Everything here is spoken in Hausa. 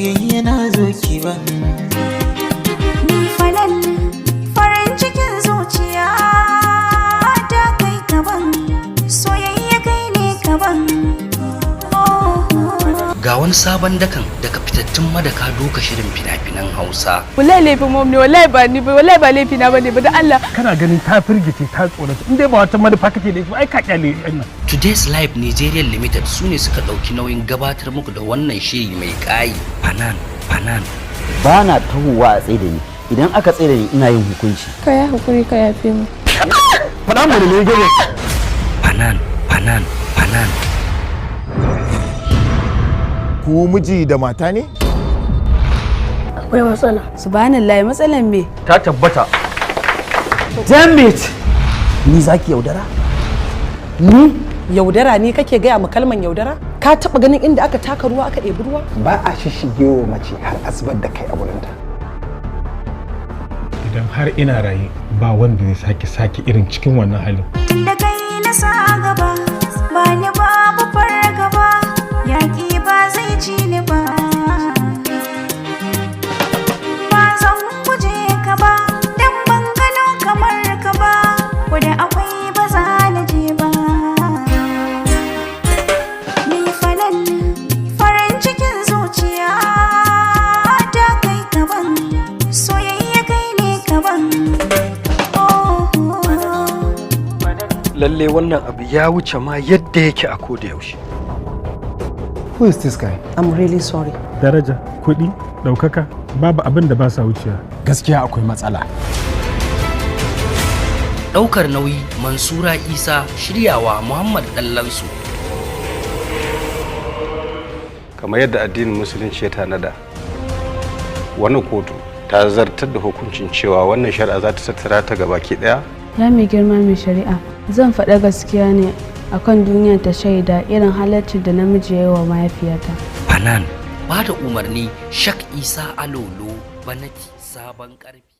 Soyayya na zo ki ban. Ni falal farin cikin zuciya ta, kai kaban soyayya, kai ne kaban, oh. Ga wani sabon dakan daga fitattun madaka doka shirin fina-finan Hausa. Wallahi laifin mom ne, wallahi ba ni ba, wallahi ba laifi na bane ba, da Allah. Kana ganin ta firgice, ta tsorata, in dai ba wata manufa kake da ita, ai ka kyale yan nan. Today's Life Nigeria Limited su ne suka ɗauki nauyin gabatar muku da wannan shiri mai ƙayi, Fanan Fanan. Ba na tahowa a tsaye da ni. Idan aka tsaye da ni, ina yin hukunci. Ka yi hakuri, ka yafe mu. Faɗa mu ne gane. Fanan Fanan Fanan. Ku miji da mata ne? Akwai matsala. Subhanallahi, matsalan me? Ta tabbata. Damn it, ni zaki yaudara ni? Yaudara ne kake gaya ma kalman yaudara? Ka taba ganin inda aka taka ruwa aka ɗebi ruwa? Ba a shishige wa mace har asibar da kai a wurinta. Idan har ina raye, ba wanda zai sake irin cikin wannan halin. Da kai na sa gaba, ba ni babu fargaba, yaƙi ba zai ci ni ba. Ba zan guje ka ba, dan ban gano kamar ka ba, ko da akwai ba za na je ba. Ni falal farin cikin zuciya ta, kai kaban soyayya, kai ne kaban, oh. Lalle wannan abu ya wuce ma yadda yake a koda yaushe. Who is this guy? I'm really sorry. Daraja, kuɗi, ɗaukaka, babu abin da ba sa wuciya. Gaskiya akwai matsala. Ɗaukar nauyi Mansura Isa, shiryawa Muhammad Dallansu. Kamar yadda addinin Musulunci ya tanada, wannan kotu ta zartar da hukuncin cewa wannan shari'a za ta tattara ta gabaki daya. Ya mai girma mai shari'a, zan faɗa gaskiya ne akan duniyar ta shaida irin halaccin da namiji ya yi wa mahaifiyata. Fanan, ba da umarni Shak Isa Alolo Banati, sabon karfi.